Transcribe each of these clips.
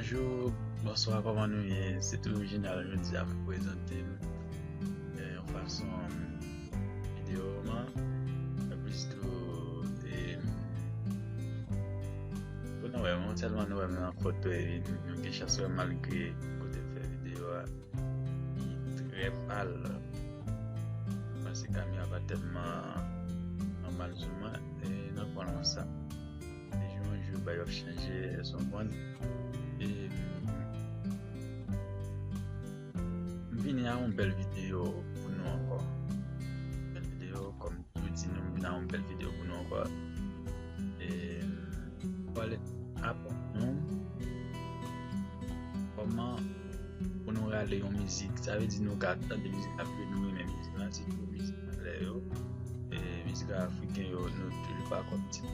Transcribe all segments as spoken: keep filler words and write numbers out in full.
Bonjou, bonswa, kòman nou ye? Se toujou Jeneral, jodi a m prezante nou, eh, yon fason videyo m an. Anplis tou, e, pou nou wè, mwen sèlman nou wè m nan foto, e nou, nou gen chans wè malgre kote m fè videyo a, li trè pal. Paske kamera pa tèlman nòmal sou mwen, e nan pwen sa. De jou an jou, bagay yo ap chanje, èske w konprann? E, m vini a yon bèl videyo pou nou ankò. Bèl videyo, kòm m toujou di nou, m vini a yon bèl videyo pou nou ankò. E, m pale aprann nou kòman pou nou rale yon mizik. Sa vle di nou ka tande mizik la, nou renmen mizik la, sitou mizik anglè yo. E, mizik afriken yo, nou toujou pa konn tit,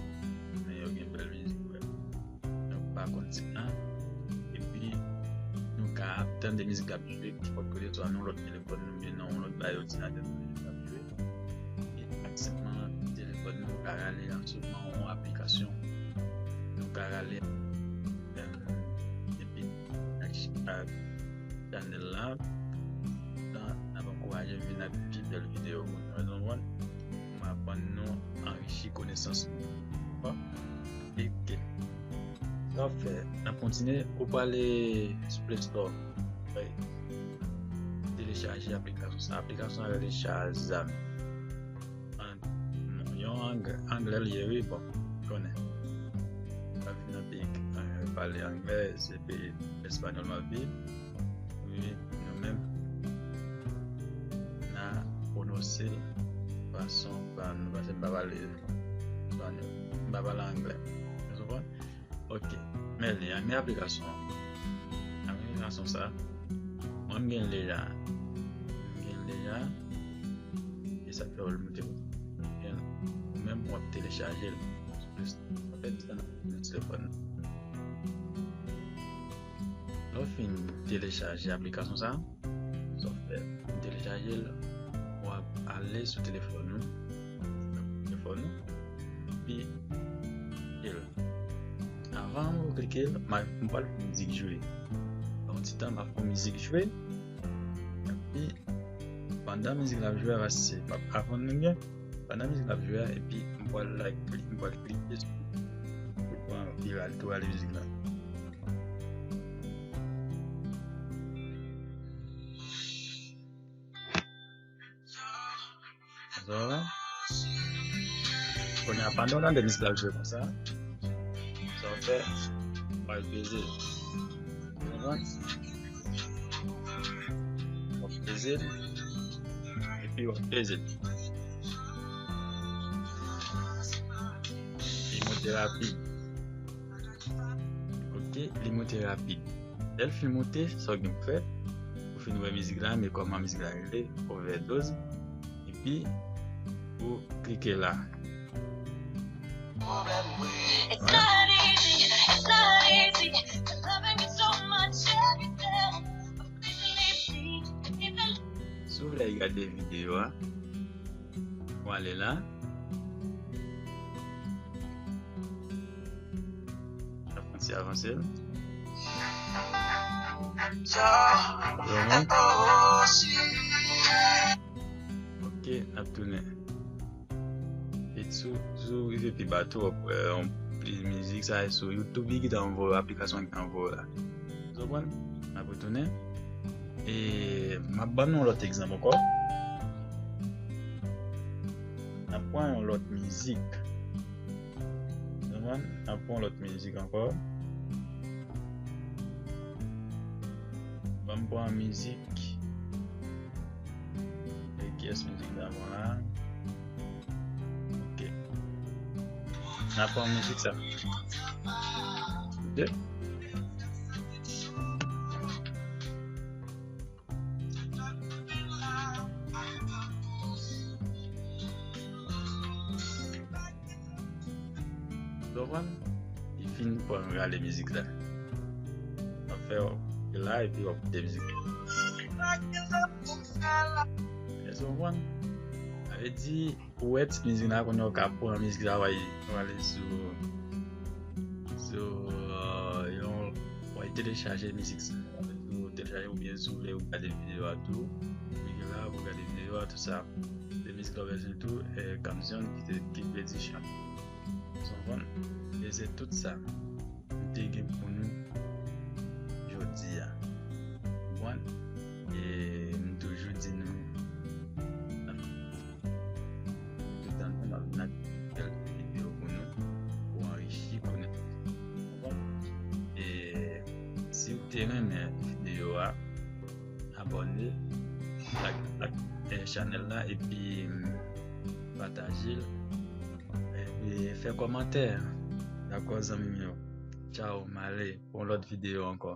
men yo gen bèl mizik, wè. Nou pa konn tit la. Epi, nou ka ap tande mizik la ap jwe, nenpòt kote, swa nan lòt telefòn nou, oubyen nan yon lòt bay òdinatè nou, mizik la ap jwe. E ak senpman telefòn nou ka rale an sou yon aplikasyon. Nou ka rale, em, epi ak, ak chanèl la, n ap ankouraje m vin ak pi bèl videyo pou nou. Wè, nou konprann? M aprann nou anrichi konesans nou. Bon, e ke sa w ap fè, n ap kontinye. Ou prale sou Play Store, wè, telechaje aplikasyon sa. Aplikasyon sa rele Shazam. An, yon ang-, anglè l ye, wi, bon, konnen. M ap viv nan peyi, eh, pale anglè, se peyi espanyòl m ap viv. Wi, nou menm, n a pwononse l fason pa nou, paske m pa pale espanyòl, m pa pale anglè. Ou konprann? Ok, men li an, men aplikasyon an. Aplikasyon sa, mwen m gen l deja. M gen l deja. E sa k fè w l moute pou ou. Ou menm w ap telechaje l. Anfèt, sa nan telefòn. Lè w fin telechaje aplikasyon sa, sa w fè, w telechaje l, w ap ale sou telefòn ou, telefòn ou, epi klike l. Avan ou klike l, m a, m pral fè mizik jwe. Yon ti tan, m ap fè mizik jwe. Epi, pandan mizik la ap jwe a, paske se p ap aprann nou byen. Pandan mizik la ap jwe a, epi m pral like, m pral klike sou bouton an, epi l al tou ale mizik la. Kounye a, pandan w tande mizik la ap jwe konsa, sa w fè, w al peze. Ou konprann? W ap peze l, epi w ap peze l. Li monte rapid. Ok, li monte rapid. Lè l fin monte, sa w gen pou fè, ou fin wè mizik la, men kòman mizik la rele, Overdose. Epi, ou klike la. It's not easy, it's not easy to loving you so much every day. Si w vle gade videyo a, w ale la. N ap kontinye avanse l. Yo, mwen. Ok, n ap tounen. E sou, sou rive pi ba tou, w ap wè yon plis mizik sa, e sou YouTube ki ta anvoye, aplikasyon ki ta anvoye la. Ou konprann? N ap retounen. E m ap ban nou yon lòt egzanp ankò. N ap pran yon lòt mizik. Ou konprann? N ap pran yon lòt mizik ankò. Ban m pran mizik. E kiyès mizik la pran la? Ok. N ap pran mizik sa. Ok. Ou konprann? Li fin pran rale mizik la. W ap fè w la epi w ap koute mizik la. Èske w konprann? Sa vle di, ou wè ti mizik la, kounye a w ka pran mizik la, w ale, w ale sou, sou, euh, yon, w al telechaje mizik sa, ou telechaje oubyen si w vle ou gade videyo a tou, ou gen la pou gade videyo a, tout sa. Se mizik la w bezwen tou, eh, Kamzion ki te, ki vle di chan. Ou konprann? E se tout sa m te gen pou nou jodi a. Ou konprann? E m toujou di nou, tout tan nou ap nan bèl videyo pou nou, pou anrichi konesans. Ou konprann? E si w te renmen videyo a, abòne ak, ak, eh, chanèl la epi, mm, pataje l. Epi fè kòmantè. Dakò, zanmi m yo? Tchao, m ale pou yon lòt videyo ankò.